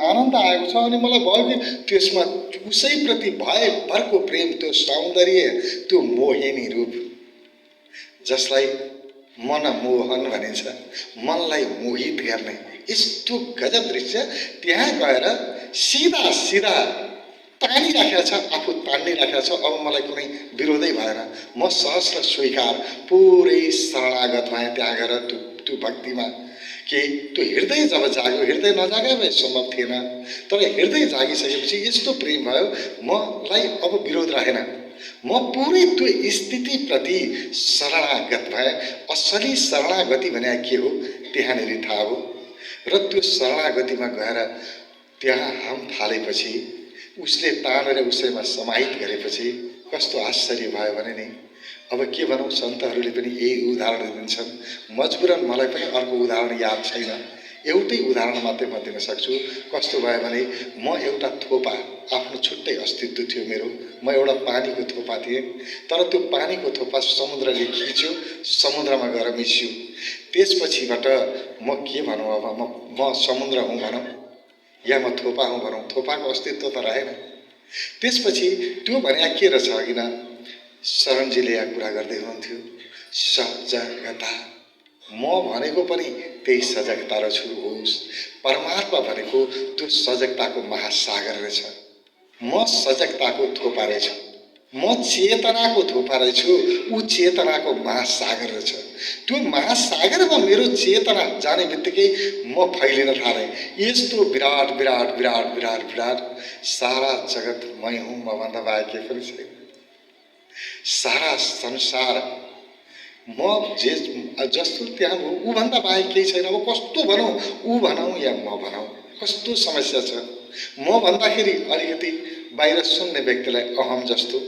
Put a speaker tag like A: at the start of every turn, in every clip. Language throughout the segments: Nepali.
A: आनन्द आएको छ। अनि मलाई भयो कि त्यसमा उसैप्रति भयभरको प्रेम, त्यो सौन्दर्य, त्यो मोहिनी रूप जसलाई मनमोहन भनिन्छ, मनलाई मोहित गर्ने यस्तो गजब दृश्य त्यहाँ गएर सिधा सिधा तानिराखेको छ, आफू तानिराखेको छ। अब मलाई कुनै विरोधै भएन, म सहस्र स्वीकार, पुरै शरणागत भएँ त्यहाँ गएर त्यो भक्तिमा। कि त्यो हृदय जब जाग्यो, हृदय नजागे भए सम्भव थिएन, तर हृदय जागिसकेपछि यस्तो प्रेम भयो, मलाई अब विरोध रहेन। म पुरै त्यो स्थितिप्रति शरणागत भएँ। असली शरणागति भने के हो त्यहाँनिर थाहा हो। र त्यो शरणागतिमा गएर त्यहाँ हम फालेपछि, उसले तानेर उसैमा समाहित गरेपछि कस्तो आश्चर्य भयो भने नि। अब के भनौँ, सन्तहरूले पनि यही उदाहरण दिन्छन्। मजबुरन मलाई पनि अर्को उदाहरण याद छैन, एउटै उदाहरण मात्रै म दिन सक्छु। कस्तो भयो भने, म एउटा थोपा, आफ्नो छुट्टै अस्तित्व थियो मेरो, म एउटा पानीको थोपा थिएँ। तर त्यो पानीको थोपा समुद्रले खिच्यो, समुद्रमा गएर मिसियो। त्यसपछिबाट म के भनौँ, अब म समुद्र हुँ भनौँ या म थोपा हुँ भनौँ, थोपाको अस्तित्व त रहेन। त्यसपछि त्यो भने के रहेछ अघि न शरणजीले यहाँ कुरा गर्दै हुनुहुन्थ्यो, सजगता। म भनेको पनि त्यही सजगता रहेछु। होस्, परमात्मा भनेको त्यो सजगताको महासागर रहेछ। म सजगताको थोपा रहेछु, म चेतनाको थोपा रहेछु, ऊ चेतनाको महासागर रहेछ। त्यो महासागरमा मेरो चेतना जाने बित्तिकै म फैलिन थालेँ। यस्तो विराट विराट विराट विराट विराट, सारा जगत मै हुँ, मभन्दा बाहेक के पनि छैन। सारा संसार म जस्तो त्यहाँ हो, ऊभन्दा बाहेक केही छैन। अब कस्तो भनौँ, ऊ भनौँ या म भनौँ, कस्तो समस्या छ। म भन्दाखेरि अलिकति बाहिर सुन्ने व्यक्तिलाई अहम जस्तो,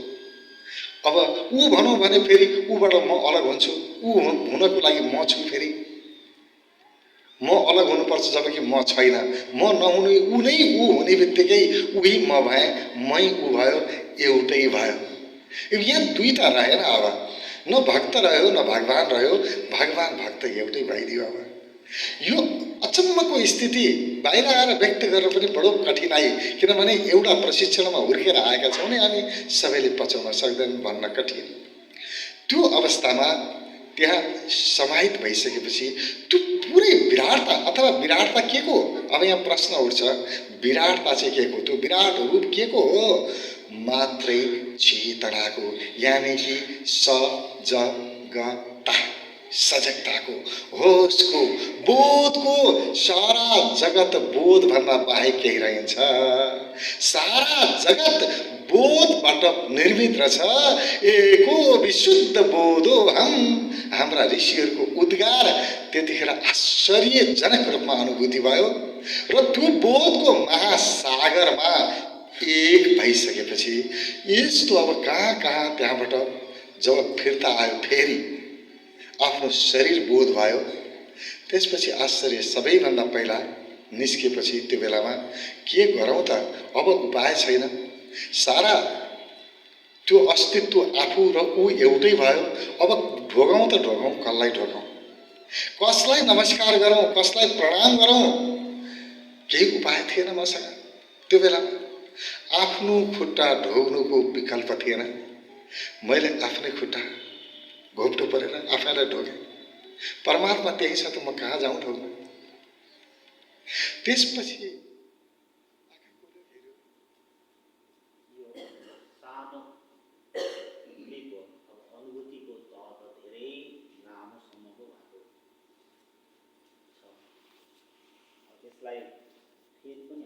A: अब ऊ भनौँ भने फेरि ऊबाट म अलग हुन्छु, ऊ हुनको लागि म छु, फेरि म अलग हुनुपर्छ जबकि म छैन। म नहुने ऊ नै ऊ हुने बित्तिकै उही म भएँ, मै ऊ भयो, एउटै भयो। यहाँ दुईटा रहेन। अब न भक्त रह्यो न भगवान रह्यो, भगवान भक्त एउटै भइदियो। अब यो अचम्मको स्थिति बाहिर आएर व्यक्त गर्न पनि बडो कठिनाई, किनभने एउटा प्रशिक्षणमा हुर्केर आएका छौँ नि हामी, सबैले पचाउन सक्दैनन्, भन्न कठिन। त्यो अवस्थामा त्यहाँ समाहित भइसकेपछि त्यो पुरै विराटता, अथवा विराटता के को, अब यहाँ प्रश्न उठ्छ, विराटता चाहिँ के को, त्यो विराट रूप के को हो? मात्रै चेतनाको, यानी कि सजगता, सजगताको, होसको, बोधको। सारा जगत बोध भन्दा बाहेक केही रहन्छ। सारा जगत बोधबाट निर्मित रहेछ। एको विशुद्ध बोधो हम, हाम्रा ऋषिहरूको उद्गार त्यतिखेर आश्चर्यजनक रूपमा अनुभूति भयो। र त्यो बोधको महासागरमा एक भइसकेपछि यस्तो अब कहाँ कहाँ त्यहाँबाट जब फिर्ता आयो, फेरि आफ्नो शरीर बोध भयो। त्यसपछि आश्चर्य सबैभन्दा पहिला निस्केपछि त्यो बेलामा के गरौँ त, अब उपाय छैन। सारा त्यो अस्तित्व आफू र ऊ एउटै भयो। अब ढोगौँ त ढोगौँ, कसलाई ढोगौँ, कसलाई नमस्कार गरौँ, कसलाई प्रणाम गरौँ, केही उपाय थिएन मसँग त्यो बेलामा। आफ्नो खुट्टा ढोग्नुको विकल्प थिएन। मैले आफ्नै खुट्टा घोप्टो परेर आफैलाई ढोगेँ। परमात्मा त्यही छ त म कहाँ जाउँ ढोग्न। त्यसपछि
B: त्यसलाई फेरि पनि